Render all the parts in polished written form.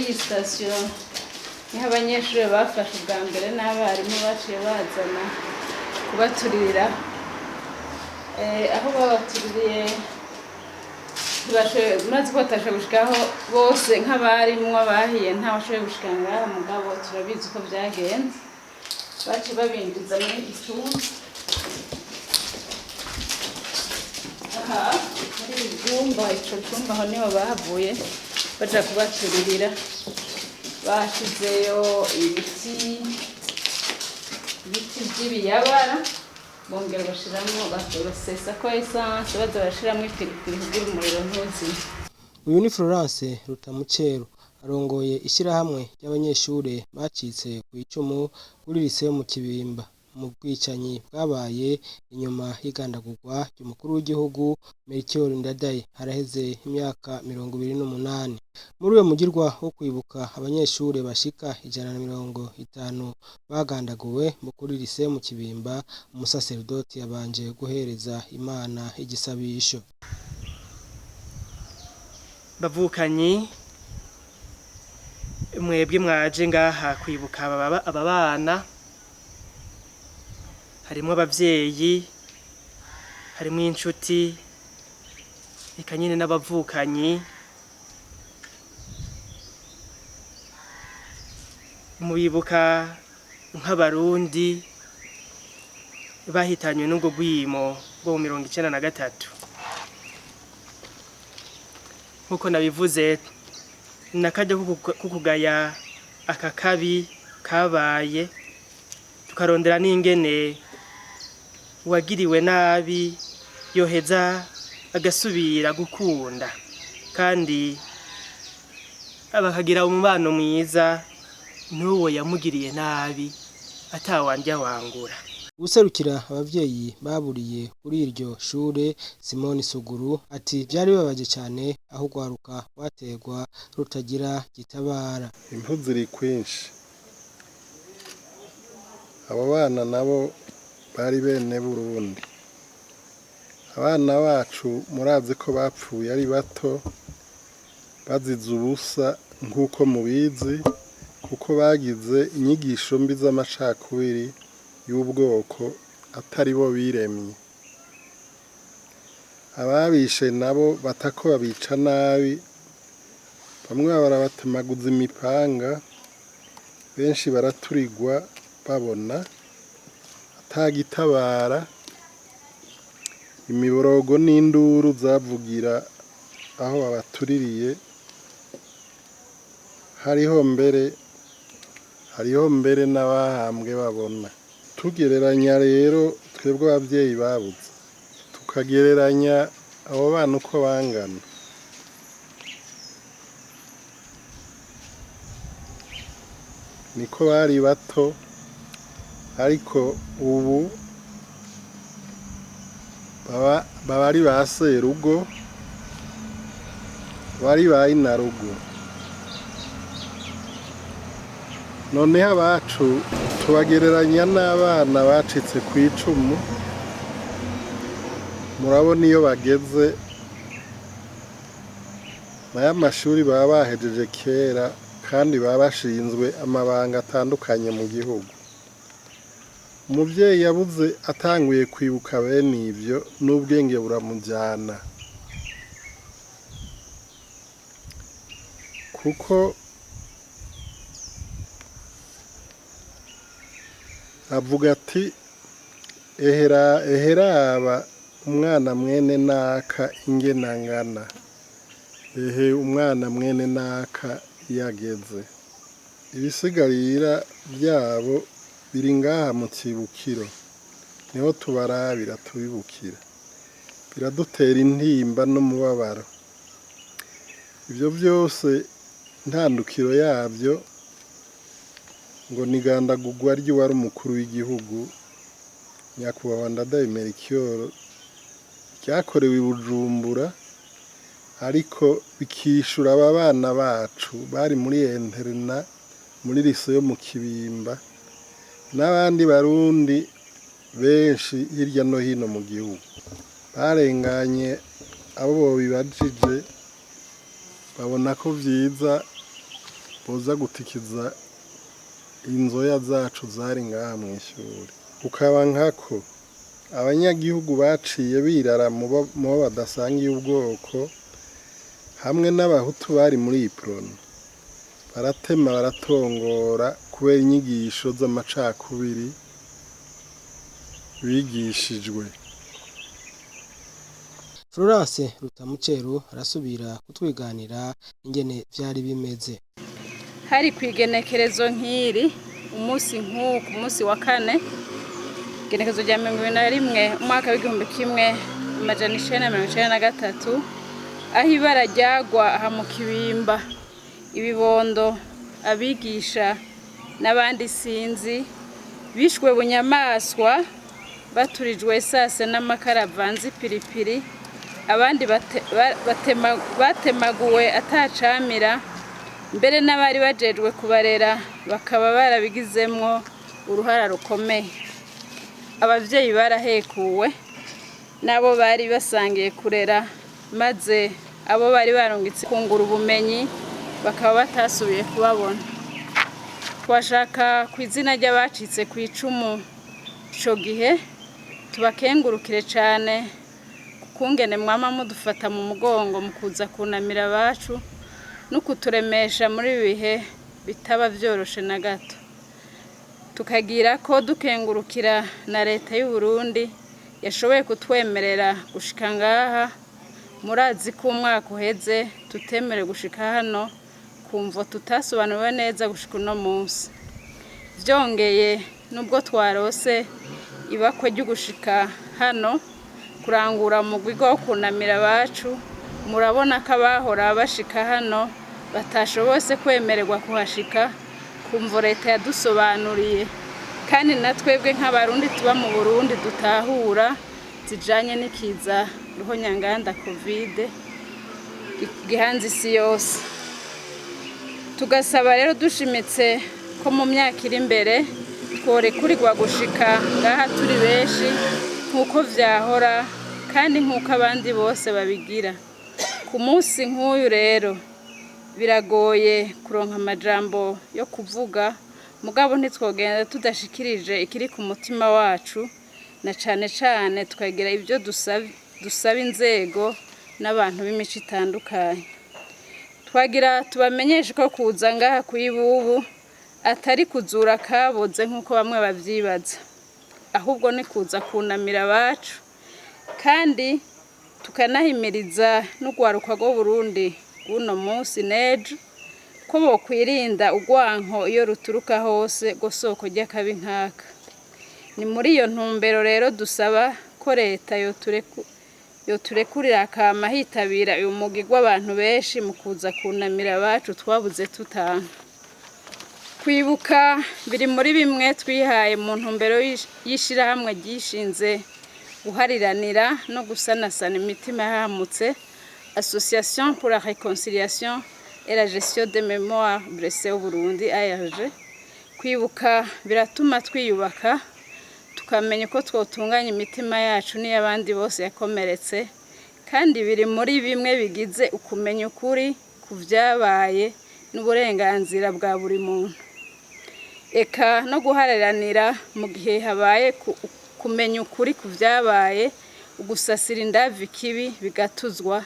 Muri iyi sitasiyo niho abanyeshuri bafashe ubwa mbere n'abarimu baciye bazana kubaturira. Aho babatuririye, murazi ko batashoboye gushikaho bose, nk'abarimwo abahiye ntawashoboye gushika ngaha, mugabo turabizi uko vyagenze. Baciye babinjiza muri iki cumba aha, muri ibi vyumba, ico cumba, aho niho bahavuye baja kubaturirira. Bashizeyo ibiti vy'ibiyabara, bongera bashiramwo, basesako essence, baza barashiramwo ipiripiri kugira umuriro ntuzime. Uyu ni Florence Rutamucero, arongoye ishyirahamwe ry'abanyeshure bacitse ku icumu kuri lycée mu Kibimba, mu bwicanyi bwabaye inyuma y'igandagurwa ry'umukuru w'igihugu Melchior Ndadaye, haraheze imyaka 28. Muri uwo mugirwa wo kwibuka abanyeshure bashika 150 bagandaguwe mu kuri lycée mu Kibimba, umusaseredoti yabanje guhereza Imana igisabisho. Bavukanyi, mwebwe mwaje ngaha kwibuka aba bana, harimwo abavyeyi, harimwo inshuti, eka nyene n'abavukanyi, mubibuka nk'Abarundi bahitanywe n'ubwo rwimo rwo mu 93. Nk'uko nabivuze, nakaryo ko kugaya aka kabi kabaye, tukarondera n'ingene uwagiriwe nabi yoheza agasubira gukunda kandi bakagira umubano mwiza n'uwo yamugiriye nabi, atawandya wangura. Uwuserukira abavyeyi baburiye kuri iryo shure, Simoni Suguru, ati vyari bibabaje cane aho urwaruka rwaterwa rutagira gitabara. Impu ziri kwinshi. Abo bana nabo bari bene Burundi. Abana bacu murazi ko bapfuye ari bato, bazize ubusa nk'uko mubizi, kuko bagize inyigisho mbi z'amacakubiri y'ubwoko atari bo biremye. Ababishe nabo batako babica nabi, bamwe barabatemaguza imipanga, benshi baraturirwa babona atagitabara. Imiborogo n'induru zavugira aho babatuririye. Hariho mbere n'abahambwe babona. Tugereranya rero twebwe abavyeyi babuze, tukagereranya abo bana uko bangana, niko bari bato, ariko ubu baba ari ba serugo, bari ba inarugo. Noneho abacu tubagereranya n'abana bacitse ku icumu. Murabona iyo bageze nayo amashuri baba bahejeje kera, kandi baba bashinzwe amabanga atandukanye mu gihugu. Umuvyeyi yabuze atanguye kwibuka bene ivyo, n'ubwenge buramujyana, kuko avuga ati: "Ehera eheraba umwana mwene naka ingene angana, ehe umwana mwene naka iyo ageze." Ibisigarira byabo biri ngaha mu kibukiro, niho tubarabira, tubibukira, biradutera intimba n'umubabaro. Ibyo byose ntandukiro yabyo ngo ni igandagurwa ry'uwari umukuru w'igihugu, nyakubahwa Ndadaye Melchior, ryakorewe i Bujumbura, ariko bikishura aba bana bacu bari muri internat muri lycée yo mu Kibimba n'abandi Barundi benshi hirya no hino mu gihugu barenganye. Abo bobibajije babona ko vyiza. Boza gutikiza inzoya zacu zari ngaha mw'ishuri. Kukaba nkako abanyagihugu baciye birara mubo badasangiye ubwoko hamwe n'abahutu bari muri Uprona, baratema baratongora kubera inyigisho z'amacakubiri bigishijwe. Florence Rutamucero arasubira kutwiganira ingene vyari bimeze. Hari ku igenekerezo nk'iri, umunsi nk'uku, ku munsi wa kane, igenekerezo rya 21, umwaka w'1993, aho ibara ryagwa aha mu Kibimba, ibibondo, abigisha n'abandi sinzi bishwe bunyamaswa, baturijwe esase n'amakara avanze ipiripiri, abandi batemaguwe atacamira, mbere n'abari bajejwe kubarera bakaba barabigizemwo uruhara rukomeye. Abavyeyi barahekuwe n'abo bari basangiye kurera, maze abo bari barungitse kungura ubumenyi bakaba batasubiye kubabona. Twashaka ku izina ry'abacitse ku icumu ico gihe tubakengurukire cane kukungene mwama mudufata mu mugongo mu kuza kunamira abacu no kuturemesha muri ibi bihe bitaba vyoroshe na gato. Tukagira ko dukengurukira na leta y'u Burundi yashoboye kutwemerera gushika ngaha. Murazi ko umwaka uheze tutemerewe gushika hano kumvo tutasobanuriwe neza gushika uno munsi. Vyongeye, nubwo twarose ibakwe ryo gushika hano kurangura umugwi wo kunamira abacu, murabona ko abahora bashika hano batashobose kwemererwa kuhashika kumvo leta yadusobanuriye, kandi na twebwe nk'abarundi tuba mu Burundi dutahura zijanye n'ikiza ruhonyanganda Covid gihanze isi yose. Tugasaba rero dushimitse ko mu myaka iri imbere tworekurirwa gushika ngaha turi benshi nk'uko vyahora kandi nk'uko abandi bose babigira. Ku munsi nk'uyu rero biragoye kuronka amajambo yo kuvuga, mugabo ntitwogenda tudashikirije ikiri ku mutima wacu, na cane cane tukagira ibyo dusaba inzego n'abantu b'imico itandukanye. Twagira tubamenyeshe ko kuza ngaha kw'ibubu atari kuzura kaboze nk'uko bamwe bavyibaza, ahubwo ni kuza kunamira abacu, kandi tukanahimiriza n'urwaruka rw'Uburundi bw'uno munsi n'ejo ko bokwirinda urwanko iyo ruturuka hose rwo soko ry'akabi nkaka. Ni muri iyo ntumbero rero dusaba ko leta yoturekurira akama hitabira uyu mugwi w'abantu benshi mu kuza kunamira abacu twabuze tutanka. Kwibuka biri muri bimwe twihaye mu ntumbero y'ishirahamwe ryishinze guhariranira no gusanasana imitima yahamutse, Association pour la réconciliation et la gestion des mémoires blessées au Burundi, ARG. Kwibuka biratuma twiyubaka, tukamenya uko twotunganya imitima yacu n'iy'abandi bose yakomeretse, kandi biri muri bimwe bigize ukumenya ukuri ku vyabaye n'uburenganzira bwa buri muntu. Eka no guharanira mu gihe habaye kumenya ukuri ku vyabaye, ugusasira indavu ikibi bigatuzwa,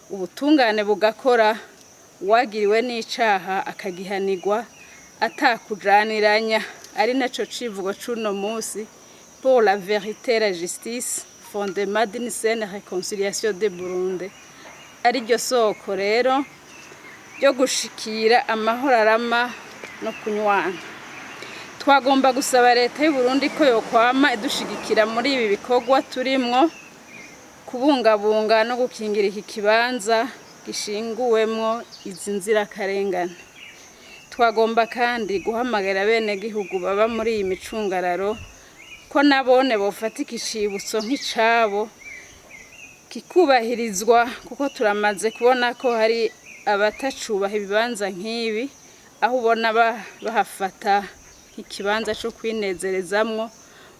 ubutungane bugakora, uwagiriwe n'icaha akagihanirwa atakujaniranya, ari naco civugo c'uno musi: pour la vérité et la justice, fondement d'une saine réconciliation de Burundi, ariryo soko rero ryo gushikira amahoro arama no kunywana. Twagomba gusaba leta y'u Burundi ko yokwama idushigikira muri ibi bikorwa turimwo, kubungabunga no gukingira iki kibanza gishinguwemwo izi nzirakarengane. Twagomba kandi guhamagara bene gihugu baba muri iyi micungararo ko nabone bofata ikicibutso nk'icabo kikubahirizwa, kuko turamaze kubona ko hari abatacubaha ibibanza nk'ibi, aho ubona bahafata nk'ikibanza co kwinezerezamwo,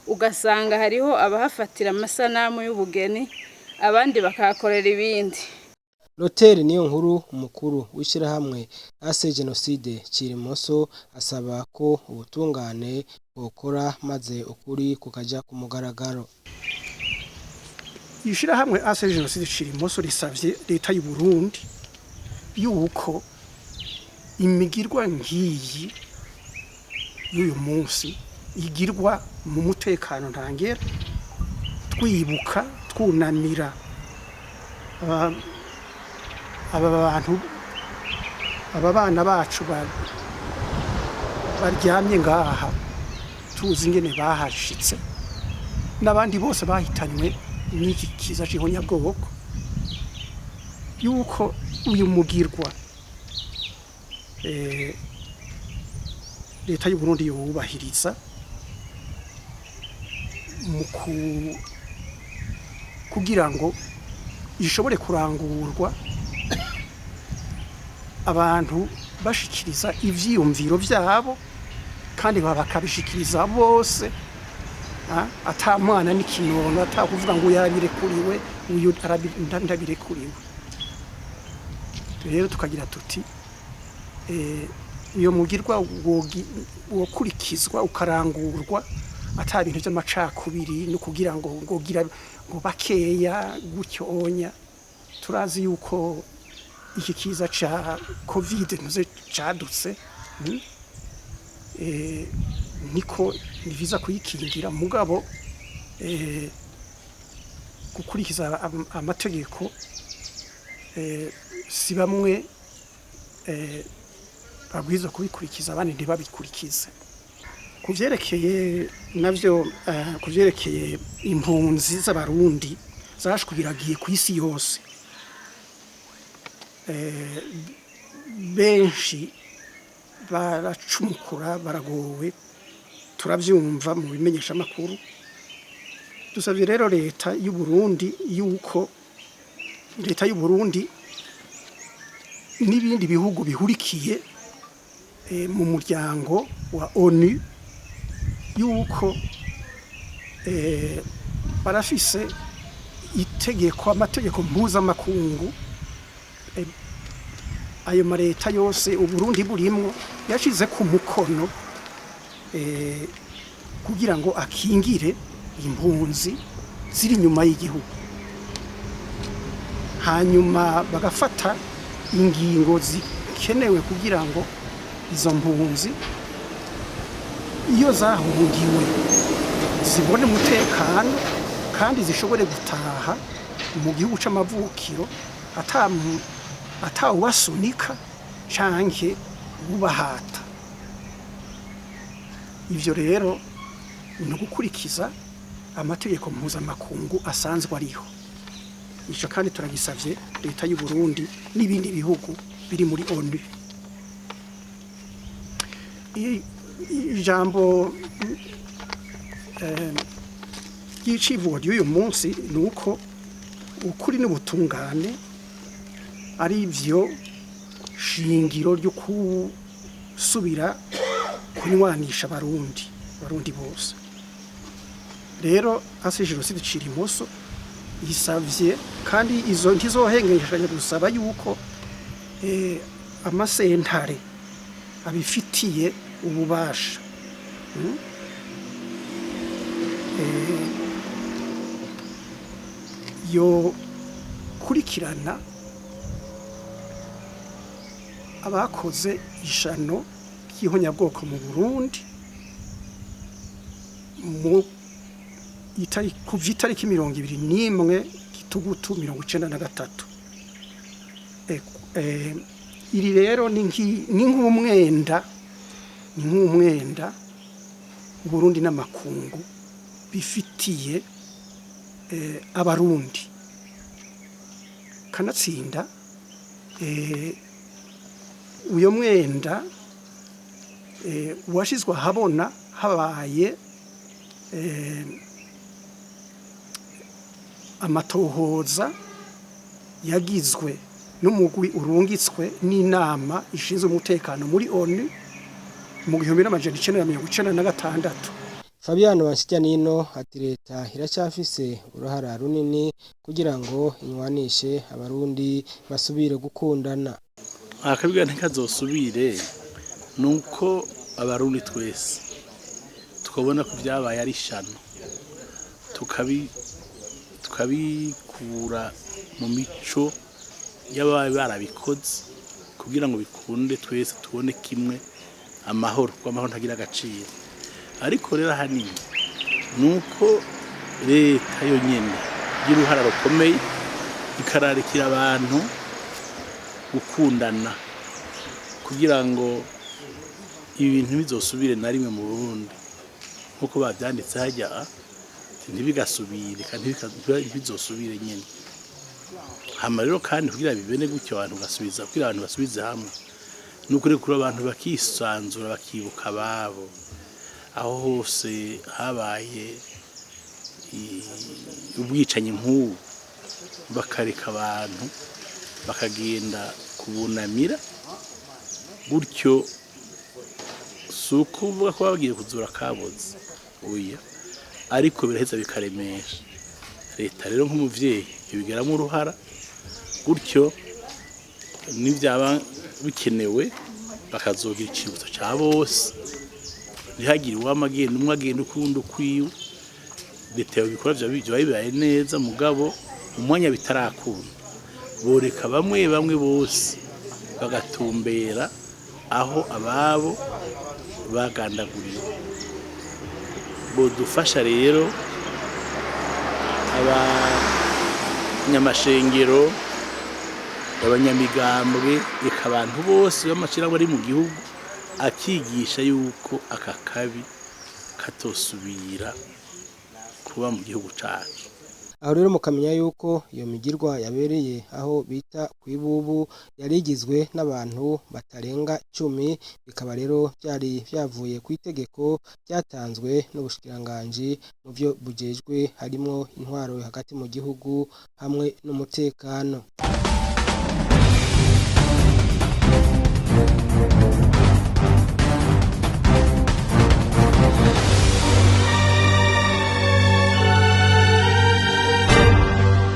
ugasanga hariho abahafatira amasanamu y'ubugeni, abandi bakahakorera ibindi. Loteri niyo nkuru umukuru w'ishirahamwe ase Jenoside Cirimoso asaba ko ubutungane bwokora maze ukuri kukaja ku mugaragaro. Ishirahamwe ase Jenoside Cirimoso risavye leta y'u Burundi yuko imigirwa nkiyi y'uyu munsi igirwa mu mutekano ntangera, twibuka twunamira aba bantu, aba bana bacu baryamye ngaha, tuzi ingene bahashitse n'abandi bose bahitanywe n'iki kiza c'ihonyabwoko, yuko uyu mugirwa leta y'u Burundi yubahiriza mu kugira ngo ishobore kurangurwa abantu bashikiriza ivyiyumviro vyabo kandi bakabishikiriza bose, ata mwana n'ikinono, ata kuvuga ngo uyu arabirekuriwe, uyu ndabirekuriwe. Rero tukagira tuti iyo mugirwa wokurikizwa ukarangurwa ata bintu by'amacakubiri no kugira ngo gira ngo bakeya gutyo onya. Turazi yuko iki kiza ca Covid ntuze cadutse, niko ni vyiza kuyikingira, mugabo gukurikiza amategeko si bamwe babwirizwa kubikurikiza abandi ntibabikurikize. Ku vyerekeye navyo, ku vyerekeye impunzi z'Abarundi zashwiragiye ku isi yose, benshi baracumukura, baragowe, turavyumva mu bimenyeshamakuru. Dusavye rero leta y'u Burundi yuko leta y'u Burundi n'ibindi bihugu bihurikiye mu muryango wa ONU yuko barafise itegeko, amategeko mpuzamakungu, ayo mareta yose Uburundi burimwo yashize ku mukono kugira ngo akingire impunzi ziri inyuma y'igihugu, hanyuma bagafata ingingo zikenewe kugira ngo izo mpunzi iyo zahungiwe zibone umutekano kandi zishobore gutaha mu gihugu c'amavukiro atawubasunika canke ubahata. Ivyo rero ni ugukurikiza amategeko mpuzamakungu asanzwe ariho. Ico kandi turagisavye leta y'u Burundi n'ibindi bihugu biri muri ONU. Ijambo ry'icivugo ry'uyu munsi ni uko ukuri n'ubutungane ari vyo shingiro ryo gusubira kunywanisha Abarundi bose. Rero ase Jenoside Cirimoso isavye kandi izo ntizohengeshanya gusaba yuko amasentare abifitiye ububasha yo kurikirana abakoze ishano ry'ihonyabwoko mu Burundi mu kuva itariki 21 Gitugutu 1993. Iri rero ni nk'umwenda, ni nk'umwenda Burundi n'amakungu bifitiye Abarundi. Kanatsinda uyo mwenda washizwe ahabona habaye amatohoza yagizwe n'umugwi urungitswe n'inama ishinzwe umutekano muri ONU mu 1996. Fabiano Banshijyanino ati leta iracyafise uruhara runini kugira ngo inywanishe abarundi basubire gukundana. Akabwa ntikazosubire nuko abarundi twese tukabona ko byabaye ari ishano, tukabikura mu mico y'ababaye barabikoze kugira ngo bikunde twese tubone kimwe amahoro, kuko amahoro ntagira agaciro. Ariko rero ahanini nuko leta yonyene igira uruhara rukomeye ikararikira abantu gukundana kugira ngo ibintu bizosubire na rimwe mu Burundi nkuko bavyanditse hajya, ntibigasubire kandi ntibizosubire nyene. Hama rero kandi kugira bibene gutyo abantu basubiza, kugira abantu basubize hamwe, nuko kurekura abantu bakisanzura bakibuka ababo aho hose habaye ubwicanyi nk'ubu, bakareka abantu bakagenda kubunamira gutyo. Si ukuvuga ko bagiye kuzura kaboze, oya, ariko biraheza bikaremesha. Leta rero nk'umuvyeyi ibigaramo uruhara gutyo, nibyaba bikenewe bakazogira icibutso ca bose, ntihagire uwamagenda umwe agenda ukundi ukwiwe. Leta yobikora vyoba bibaye neza, mugabo umwanya bitarakunda boreka bamwe bamwe bose bagatumbera aho ababo bagandaguriwe. Bodufasha rero abanyamashengero, abanyamigambwe, eka abantu bose b'amashirahamwe ari mu gihugu, akigisha yuko aka kabi katosubira kuba mu gihugu cacu. Aho rero mukamenya yuko iyo migirwa yabereye aho bita kw'ibubu yari igizwe n'abantu batarenga 10, bikaba rero byari byavuye ku itegeko ryatanzwe n'ubushikiranganji mu byo bujejwe harimwo intwaro hagati mu gihugu hamwe n'umutekano.